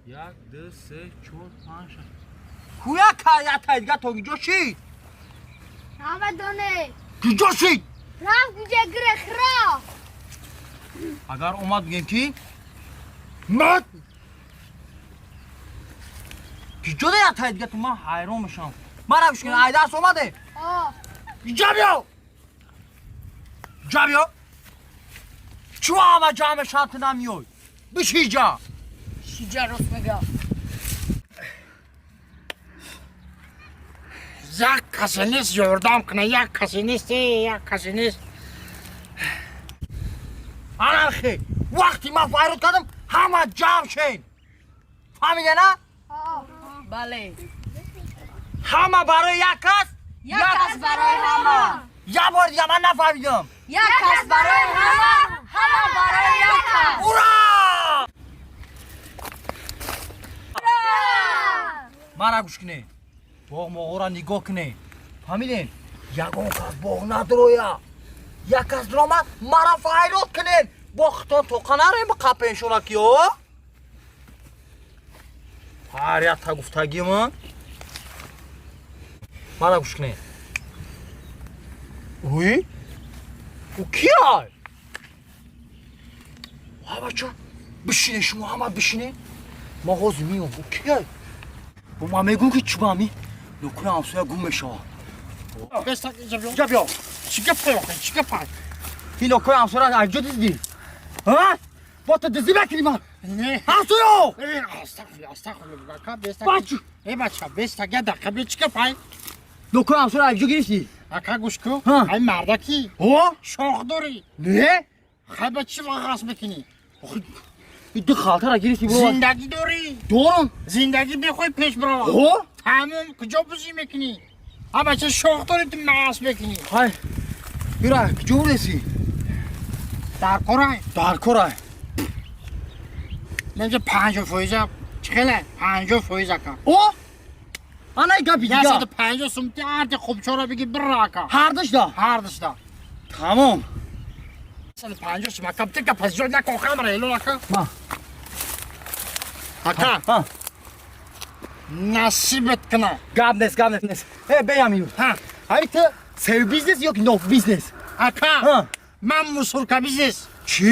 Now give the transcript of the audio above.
1, 2, 3, 4, 5, 6. Куя кая тайдга то гиҷо шид? Намедонӣ. Гиҷо шид? Рафт гиҷа гирех рафт. Агар омад, бигем ки мад гиҷо да тайдга ту, ман ҳайрон мешавам. Мара гӯш кун, айдарс омаде? О. Иҷа биё, иҷа биё. Чӯ ҳама ҷамъ мешаванд, ту намеёй? Биши иҷа. Шиҷа, рост мега. Як касе нест ёрдам куна, як касе нест, як касе нест. Анархе вақти ман файрод кардам, ҳама ҷамъ шен, фаҳмида на? Бале. Ҳама барои як кас. Як кас барои ҳама. Як бори дига, ман нафаҳмидам. Як кас барои ҳама, ҳама барои як кас. Ура! Мара гӯш кунед, боғ моғора нигоҳ кунед, фаҳмидем? Ягон кас боғ надроя. Як кас дромад, мара файрод кунед. Бохтон тоқа нарем, қапеншона ки о ҳар якта гуфтагима. Мара гӯш кунед. Уй, ӯ кияй? Ва бача, бишине, шумо ҳама бишине, ма ҳозир меём. Ӯ кияй? Бо ман мегӯм, ки чӯбами нокуна ҳамсоя гум мешавад. Иҷа биё. Чӣ гапай охи, чӣ гапай? Ин нокуи ҳамсоя аз ҷо диздӣ? А бо ту диздӣ мекунӣ ман? Не. Ҳамсоё. Астағфирулла, астағфирулла, ака, беста. Бачу. Э, бача, беста, я дақа бе, чӣ гапай? Нокуи ҳамсоя аз ҷо гирифтӣ? Ака, гӯш ку. Ҳа. Ай мардаки. О. Шох дорӣ? Не. Хай, ба чӣ ғасб мекунӣ? Ин ду халтара гирифтӣ бо. Зиндагӣ дорӣ? Дорам. Зиндагӣ мехоҳӣ пеш бирава? О. Тамом, куҷо бузӣ мекунӣ? А бача, шох дорӣ, ту ғасб мекунӣ. Ҳай, бира, куҷо бурдеси? Дар корай. Дар корай. Немҷа 50 фоиза, чӣ хеле 50 фоиз, ака. О, анай гапи дига. 150 сумти арди хубчора биги, бира, ака. Ҳардушда? Ҳардушда. Тамом. 150 сум, ака, тика пас ҷой накун, хамра элон, ака. Ма. Ака. Ҳа. Насибат куна. Гап нест, гап нест. Э, беям ю. Ҳа. Ҳами ту севи бизнес ё ки нов бизнес? Ака. Ҳа. Ман мусорка бизнес. Чӣ?